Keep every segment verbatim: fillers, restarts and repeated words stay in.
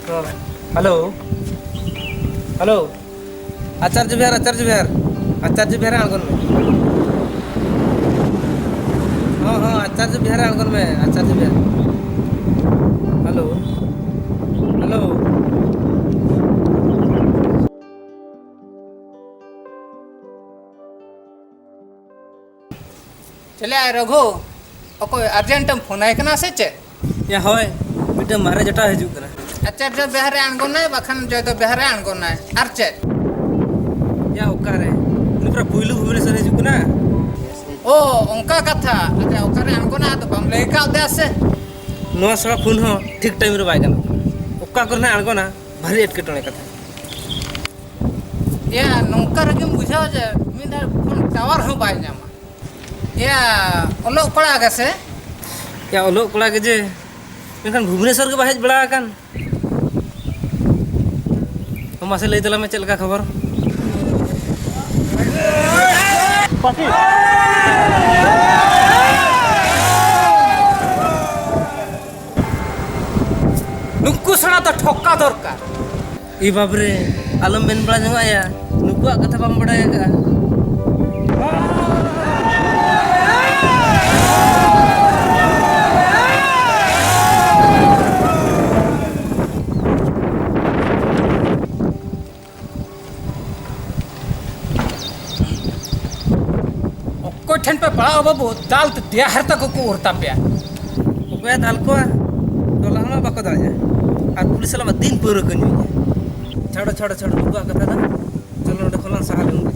Hello, hello. ᱟᱪᱟᱨᱡᱚ ᱵᱤᱦᱟᱨ, ᱟᱪᱟᱨᱡᱚ ᱵᱤᱦᱟᱨ, ᱟᱪᱟᱨᱡᱚ ᱵᱤᱦᱟᱨ ᱨᱮ ᱟᱬᱜᱚᱱ ᱢᱮ᱾ ᱦᱚᱸ, ᱦᱚᱸ, ᱟᱪᱟᱨᱡᱚ ᱵᱤᱦᱟᱨ ᱨᱮ ᱟᱬᱜᱚᱱ ᱢᱮ, ᱟᱪᱟᱨᱡᱚ ᱵᱤᱦᱟᱨ᱾ Hello, hello. ᱪᱮᱞᱮ ᱟᱭ ᱨᱚᱜᱷᱩ, ᱚᱠᱚᱭ ᱟᱨᱡᱮᱱᱴ ᱮᱢ ᱯᱷᱳᱱ ᱟᱭ ᱠᱟᱱᱟ ᱥᱮ ᱪᱮᱫ? ᱭᱟ ᱦᱳᱭ, ᱢᱤᱫᱴᱟᱝ ᱢᱟᱨᱮ ᱡᱚᱴᱟᱣ ᱦᱤᱡᱩᱜ ᱠᱟᱱᱟ᱾ ᱟᱪᱟᱨᱡᱚ ᱵᱤᱦᱟᱨ ᱨᱮ ᱟᱬᱜᱚᱱᱟᱭ, ᱵᱟᱠᱷᱟᱱ ᱡᱚᱭᱫᱮᱵ ᱵᱤᱦᱟᱨ ᱨᱮ ᱟᱬᱜᱚᱱᱟᱭ᱾ ᱟᱨ ᱪᱮᱫ? ᱭᱟ ᱚᱠᱟᱨᱮ? ᱩᱱᱤ ᱯᱩᱨᱟᱹ ᱯᱩᱭᱞᱩ ᱵᱷᱩᱵᱽᱱᱮᱥᱚᱨ ᱦᱤᱡᱩᱜ ᱠᱟᱱᱟ᱾ ᱚ, ᱚᱱᱠᱟ ᱠᱟᱛᱷᱟ᱾ ᱟᱪᱪᱷᱟ, ᱚᱠᱟᱨᱮ ᱟᱬᱜᱚᱱᱟ ᱟᱫᱚ ᱵᱟᱢ ᱞᱟᱹᱭ ᱠᱟᱣᱫᱮᱭᱟ ᱥᱮ? ᱱᱚᱣᱟ ᱥᱟᱞᱟ ᱯᱷᱳᱱ ᱦᱚᱸ ᱴᱷᱤᱠ ᱴᱟᱭᱤᱢ ᱨᱮ ᱵᱟᱭ ᱜᱟᱱᱚᱜ ᱠᱟᱱᱟ᱾ ᱚᱠᱟ ᱠᱚᱨᱮ ᱱᱟᱜ ᱟᱬᱜᱚᱱᱟ, ᱵᱷᱟᱨᱤ ᱮᱴᱠᱮᱴᱚᱬᱮ ᱠᱟᱛᱷᱟ᱾ ᱭᱟ, ᱱᱚᱝᱠᱟ ᱨᱮᱜᱮᱢ ᱵᱩᱡᱷᱟᱹᱣᱟ ᱡᱮ ᱢᱤᱫ ᱫᱷᱟᱣ ᱯᱷᱳᱱ ᱴᱟᱣᱟᱨ ᱦᱚᱸ ᱵᱟᱭ ᱧᱟᱢᱟ᱾ ᱭᱟ, ᱚᱞᱚᱜ ᱠᱚᱲᱟ ᱜᱮᱥᱮ? ᱭᱟ, ᱚᱞᱚᱜ ᱠᱚᱲᱟ ᱜᱮ ᱡᱮ, ᱢᱮᱱᱠᱷᱟᱱ ᱵᱷᱩᱵᱽᱱᱮᱥᱚᱨ ᱜᱮ ᱵᱟᱭ ᱦᱮᱡ ᱵᱟᱲᱟ ᱟᱠᱟᱱ᱾ ᱢᱟᱥᱮ ᱞᱟᱹᱭ ᱛᱟᱞᱟᱝ ᱢᱮ, ᱪᱮᱫ ᱞᱮᱠᱟ ᱠᱷᱚᱵᱚᱨ? ᱱᱩᱠᱩ ᱥᱟᱞᱟ ᱫᱚ ᱴᱷᱚᱠᱟ ᱫᱚᱨᱠᱟᱨ᱾ ᱮ ᱵᱟᱵᱨᱮ, ᱟᱞᱚᱢ ᱢᱮᱱ ᱵᱟᱲᱟ ᱧᱚᱜ ᱟᱭᱟ, ᱱᱩᱠᱩᱣᱟᱜ ᱠᱟᱛᱷᱟ ᱵᱟᱢ ᱵᱟᱲᱟᱭ ᱟᱠᱟᱫᱼᱟ᱾ ᱚᱠᱚᱭ ᱴᱷᱮᱱ ᱯᱮ ᱯᱟᱲᱟᱜᱼᱟ ᱵᱟᱹᱵᱩ? ᱫᱟᱞ ᱛᱮ ᱫᱮᱭᱟ ᱦᱟᱨᱛᱟ ᱠᱚᱠᱚ ᱚᱨ ᱛᱟᱯᱮᱭᱟ᱾ ᱚᱠᱚᱭᱮ ᱫᱟᱞ ᱠᱚᱣᱟ? ᱴᱚᱞᱟ ᱦᱚᱸ ᱵᱟᱠᱚ ᱫᱟᱞ ᱧᱟ᱾ ᱟᱨ ᱯᱩᱞᱤᱥ ᱥᱟᱞᱟᱜ ᱢᱟ ᱫᱤᱱ ᱯᱟᱹᱣᱨᱟᱹ ᱠᱚ ᱧᱩᱭᱟ᱾ ᱪᱷᱟᱲᱚ, ᱪᱷᱟᱲᱚ, ᱪᱷᱟᱲᱚ, ᱱᱩᱠᱩᱣᱟᱜ ᱠᱟᱛᱷᱟ ᱫᱚ᱾ ᱪᱚᱞᱚ ᱱᱚᱸᱰᱮ ᱠᱷᱚᱱ ᱞᱟᱝ ᱥᱟᱦᱟ ᱞᱮᱱ ᱜᱮ᱾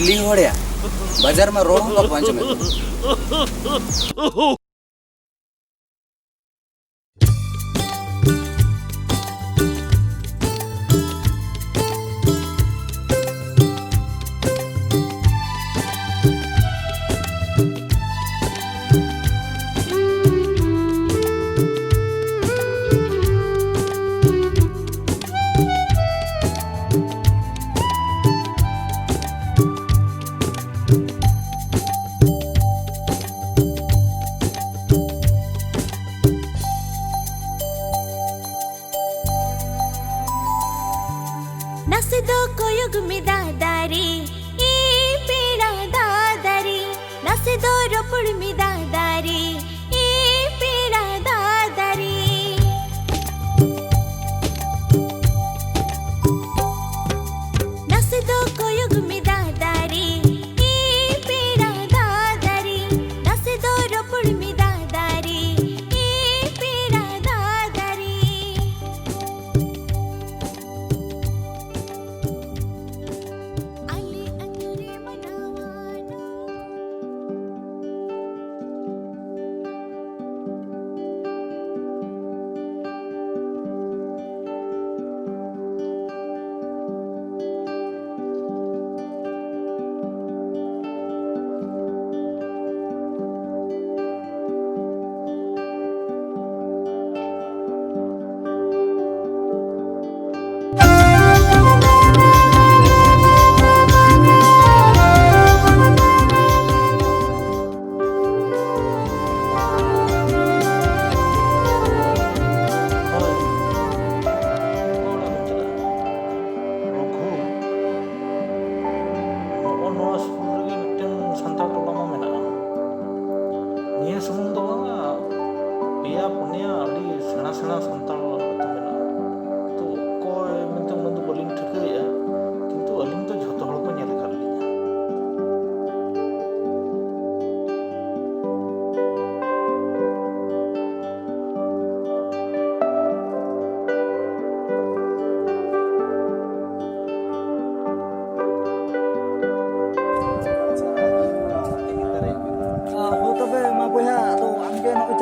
ᱞᱤᱧ ᱦᱚᱲᱮᱭᱟ, ᱵᱟᱡᱟᱨ ᱢᱟ ᱨᱚᱲ ᱦᱚᱸ ᱵᱟᱠᱚ ᱟᱸᱡᱚᱢᱮᱫ᱾ ᱱᱟᱥᱮ ᱫᱚ ᱠᱚᱭᱚᱜ ᱢᱮ ᱫᱟᱫᱟᱨᱮ, ᱮ ᱯᱮᱲᱟ ᱫᱟᱫᱟᱨᱮ᱾ ᱱᱟᱥᱮ ᱫᱚ ᱨᱚᱯᱚᱲ ᱢᱮ ᱫᱟᱫᱟᱨᱮ, ᱮ ᱯᱮᱲᱟ ᱫᱟᱫᱟᱨᱮ᱾ ᱱᱟᱥᱮ ᱫᱚ ᱠᱚᱭᱚᱜ ᱢᱮ ᱫᱟᱫᱟᱨᱮ, ᱮ ᱯᱮᱲᱟ ᱫᱟᱫᱟᱨᱮ᱾ ᱱᱟᱥᱮ ᱫᱚ ᱨᱚᱯᱚᱲ ᱢᱮ ᱫᱟᱫᱟᱨᱮ, ᱮ ᱯᱮᱲᱟ ᱫᱟᱫᱟᱨᱮ᱾ ᱟᱞᱮ ᱟᱹᱛᱩ ᱨᱮ ᱢᱟᱱᱟᱣᱟ ᱱᱚᱣᱟ᱾ ᱦᱳᱭ᱾ ᱚᱠᱟ ᱚᱲᱟᱜ ᱵᱚᱱ ᱪᱟᱞᱟᱜᱼᱟ? ᱨᱚᱜᱷᱩ, ᱱᱚᱜᱼᱚ ᱱᱚᱣᱟ ᱥᱩᱨ ᱨᱮᱜᱮ ᱢᱤᱫᱴᱮᱱ ᱥᱟᱱᱛᱟᱲ ᱴᱚᱞᱟ ᱢᱟ ᱢᱮᱱᱟᱜᱼᱟ᱾ ᱱᱤᱭᱟᱹ ᱥᱩᱢᱩᱝ ᱫᱚ ᱵᱟᱝᱟ, ᱯᱮᱭᱟ ᱯᱩᱱᱭᱟ ᱟᱹᱰᱤ ᱥᱮᱬᱟ ᱥᱮᱬᱟ ᱥᱟᱱᱛᱟᱲ ᱟᱹᱛᱩ ᱢᱮᱱᱟᱜᱼᱟ᱾ ᱛᱚ ᱚᱠᱚᱭ ᱢᱮᱱᱛᱮ ᱩᱱᱟᱹᱜ ᱫᱚ ᱵᱟᱹᱞᱤᱧ ᱴᱷᱤᱠᱟᱹᱭᱮᱫᱼᱟ, ᱠᱤᱱᱛᱩ ᱟᱹᱞᱤᱧ ᱫᱚ ᱡᱷᱚᱛᱚ ᱦᱚᱲ ᱠᱚ ᱧᱮᱞ ᱟᱠᱟᱫ ᱞᱤᱧᱟ᱾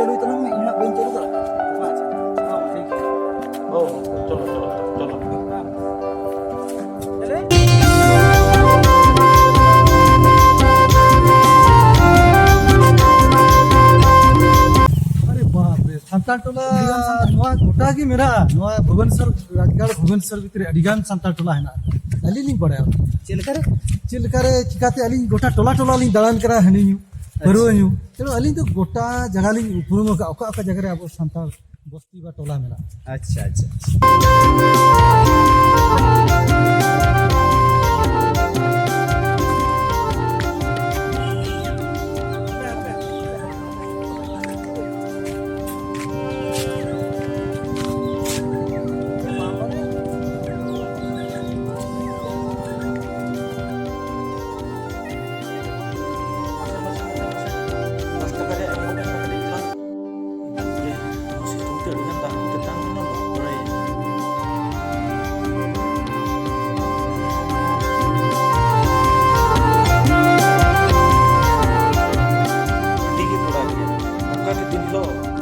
ᱪᱟᱹᱞᱩᱭ ᱛᱟᱞᱟᱝ ᱢᱮ, ᱤᱧ ᱦᱟᱸᱜ ᱵᱟᱹᱧ ᱪᱟᱹᱞᱩ ᱫᱟᱲᱮᱭᱟᱜᱼᱟ᱾ ᱟᱪᱪᱷᱟ, ᱦᱚᱸ, ᱴᱷᱤᱠ ᱜᱮᱭᱟ᱾ ᱚ, ᱪᱚᱞᱚ, ᱪᱚᱞᱚ, ᱪᱚᱞᱚ᱾ ᱟᱨᱮ ᱵᱟᱯ ᱨᱮ, ᱥᱟᱱᱛᱟᱲ ᱴᱚᱞᱟ ᱱᱚᱣᱟ ᱜᱚᱴᱟ ᱜᱮ ᱢᱮᱱᱟᱜᱼᱟ, ᱱᱚᱣᱟ ᱵᱷᱩᱵᱚᱱᱮᱥᱚᱨ, ᱨᱟᱡᱽᱜᱟᱲ ᱵᱷᱩᱵᱚᱱᱮᱥᱚᱨ ᱵᱷᱤᱛᱨᱤ ᱟᱹᱰᱤ ᱜᱟᱱ ᱥᱟᱱᱛᱟᱲ ᱴᱚᱞᱟ ᱦᱮᱱᱟᱜᱼᱟ᱾ ᱟᱹᱞᱤᱧ ᱞᱤᱧ ᱵᱟᱲᱟᱭᱟ᱾ ᱪᱮᱫ ᱞᱮᱠᱟᱨᱮ? ᱪᱮᱫ ᱞᱮᱠᱟᱨᱮ, ᱪᱤᱠᱟᱹᱛᱮ ᱟᱹᱞᱤᱧ ᱜᱚᱴᱟ ᱴᱚᱞᱟ ᱴᱚᱞᱟ ᱞᱤᱧ ᱫᱟᱬᱟᱱ ᱠᱟᱱᱟ, ᱦᱟᱺᱰᱤ ᱧᱩ, ᱟᱪᱪᱷᱟ᱾ ᱯᱟᱹᱨᱣᱟᱹ ᱧᱩ᱾ ᱛᱮᱫᱚ ᱟᱹᱞᱤᱧ ᱫᱚ ᱜᱚᱴᱟ ᱡᱟᱭᱜᱟ ᱞᱤᱧ ᱩᱯᱨᱩᱢ ᱟᱠᱟᱫᱼᱟ, ᱚᱠᱟ ᱚᱠᱟ ᱡᱟᱭᱜᱟ ᱨᱮ ᱟᱵᱚ ᱥᱟᱱᱛᱟᱲ ᱵᱚᱥᱛᱤ ᱵᱟ ᱴᱚᱞᱟ ᱢᱮᱱᱟᱜᱼᱟ᱾ ᱟᱪᱪᱷᱟ, ᱟᱪᱪᱷᱟ, ᱟᱪᱪᱷᱟ᱾ ᱥᱤᱛᱩᱝ ᱛᱮ ᱟᱹᱰᱤ ᱜᱟᱱ ᱫᱟᱜ ᱠᱚ ᱛᱮᱛᱟᱝ ᱠᱟᱱᱟ, ᱵᱟᱯᱨᱮ᱾ ᱟᱹᱰᱤ ᱜᱮ ᱛᱷᱚᱲᱟ ᱜᱮᱭᱟ᱾ ᱚᱱᱠᱟ ᱜᱮ ᱫᱤᱱ ᱦᱤᱞᱳᱜ